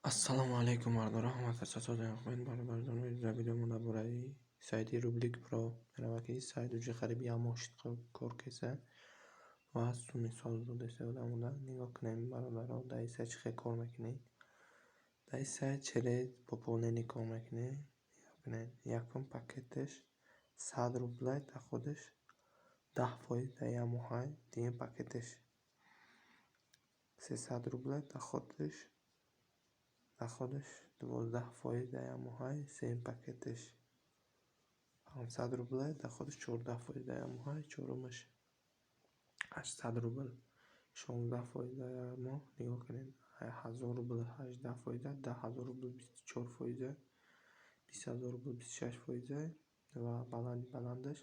Ассалому алайкум, бародарон, ҳама каса созем. Бародарон, дар видео мо дар бораи сайти Рублик Про меравад, ки сайт уже қариб як моҳ шуд кор кеса ва суми соз додеса одамода. Нигоҳ кунем, бародарон, дар ин сайт чӣ хел кор мекунед. Дар ин сайт через пополнение кор мекунед. Нигоҳ кунед, якум пакеташ 100 рубля, доходаш 10% дар як моҳа. Дуюм пакеташ 300 рубля, доходаш 12% дар як моҳа. Сеюм пакеташ 500 рубля, доходаш 14% дар як моҳа. Чорумаш 800 рубл, 16% дар як моҳ. Нигоҳ кунед, 1000 рубл 18 фоиза, 10 000 рубл 24 фоиза, 20 000 рубл 26 фоиза ва баланди баландаш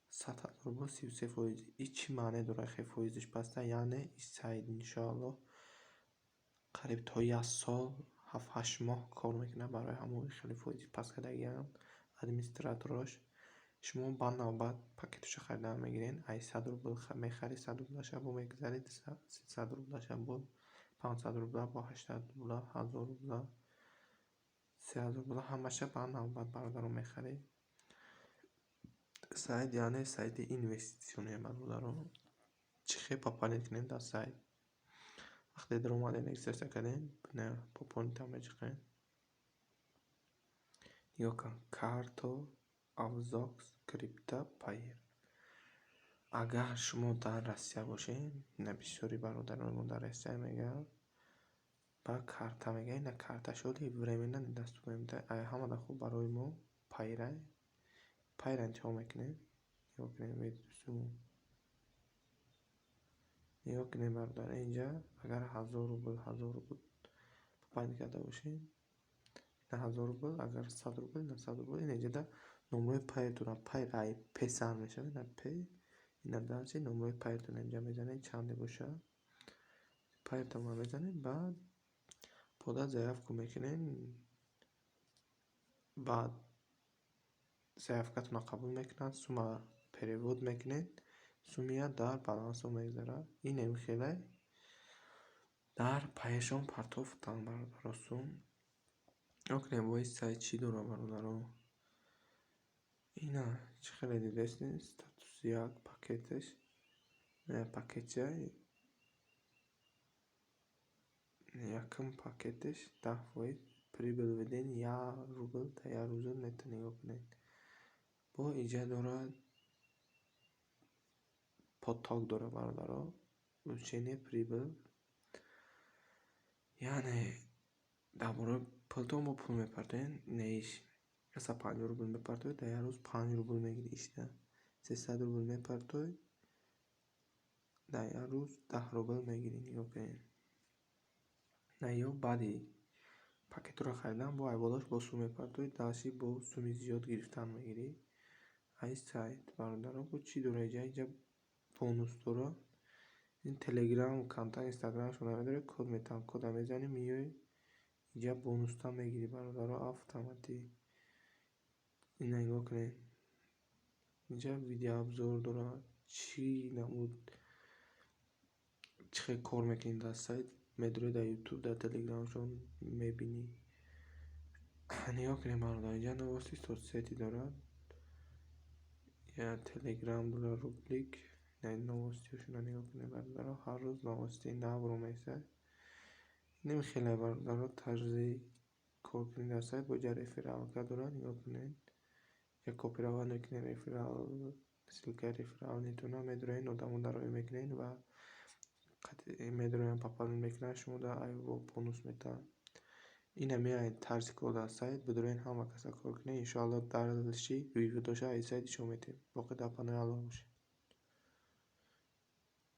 100 000 рубл 33%. Ин чӣ маъне дорад, хел фоизаш паста? Яъне ин сайт, иншоаллоҳ, қариб то як сол, 7-8 моҳ кор мекунад. Барои ҳамон хеле фоизи паст кардагиам администраторош. Шумо ба навбат пакеташо харидан мегиред. Ай 100 рубл мехарӣ, 100 рублаша, бо мегузаред 300 рублаша, бо 500 рубла, бо 800 рубла, 1000 рубла, 3000 рубла, ҳамаша ба навбат, бародарон, мехаред. Сайт, яъне сайти инвеститсионие, бародарон. Чӣ хел пополнить кунем дар сайт? Вақте даромадем, регистрация кардем, пополнить меҷиқем. Нигоҳ кун, карто Авзокс крипто Пайер. Агар шумо дар Россия бошед, ина бисёри бародарони мо дар Россия мегӯянд, ба карта мегӯянд, ина карта шуд, временно недоступен. Ай ҳамада хуб барои мо Пайера. Пайера интихоб мекунем. Нигоҳ кунем, сумму. Нигоҳ кунед, бародар, инҷа агар 1000 рубл, 1000 рубл пополнить карда бошед, на 1000 рубл, агар 100 рубл, на 100 рубл, ин инҷода номерои пайертона, пайр ай п сар мешавад, ина п, ина дальше номерои пайертона инҷа мезанед, чанде бошад, пайертонро мезанед, баъд подать заявку мекунед, баъд заявкатонро қабул мекунад, сумма перевод мекунед, суммия дар балансо мегузарад. Инем хеле дар пайашон партофтан, бародаро, сум. Нигоҳ кунед, бо ин сайт чӣ дорад, бародаро? Ина чӣ хеле дидастед, статус як пакеташ, пакетча, якум пакеташ 10% прибыль в день, як рубл дар як рӯза мета, нигоҳ кунед. Бо инҷа дорад, поток дорад, бародаро, увеличение прибыль, яъне дар бораи пултон бо пул мепартоед, неиш 150 рубл мепартоед, дар як рӯз 5 рубл мегирӣ ишта. 300 рубл мепартоед, дар як рӯз 10 рубл мегирӣ, нигоҳ кунед. На ё баъди пакетҳоро харидан бо айволош бо сум мепартоед, дальше бо суми зиёд гирифтан мегирӣ. Ай сайт, бародаро, бо чӣ дорад инҷа? Инҷа бонус дорад. Ин Телеграм, Контакт, Инстаграмашро намедоред, код метавон, кода мезанӣ, меои инҷа, бонуста мегирӣ, бародаро, автоматӣ. Ина нигоҳ кунед. Инҷа видеообзор дорад, чӣ намуд, чӣ хел кор мекунӣ дар сайт, медоред дар Ютуб, дар Телеграмшон мебинӣ. Нигоҳ кунед, бародар, инҷа новости соцсети дорад. Я Телеграм дорад, рубрик, новостиҳошонро нигоҳ кунед, бародаро, ҳар рӯз новости навро месад. Инам хеле, бародаро, тарзи коркунӣ дар сайт. Бо инҷа рефералка дорад, нигоҳ кунед. Як копировать мекунед реферал, ссылкаи рефералнитона медоред, одамо дароӣ мекунед ва медороянд, пополнить мекунанд, шумо дар айво бонус метаҳанд. Ина меояд тарзи кор дар сайт, бидоред, ҳама каса кор кунед, иншоалло, дальше выводоша аз сайт нишон медиҳем. Боқӣ дар паноҳи Аллоҳ бошед.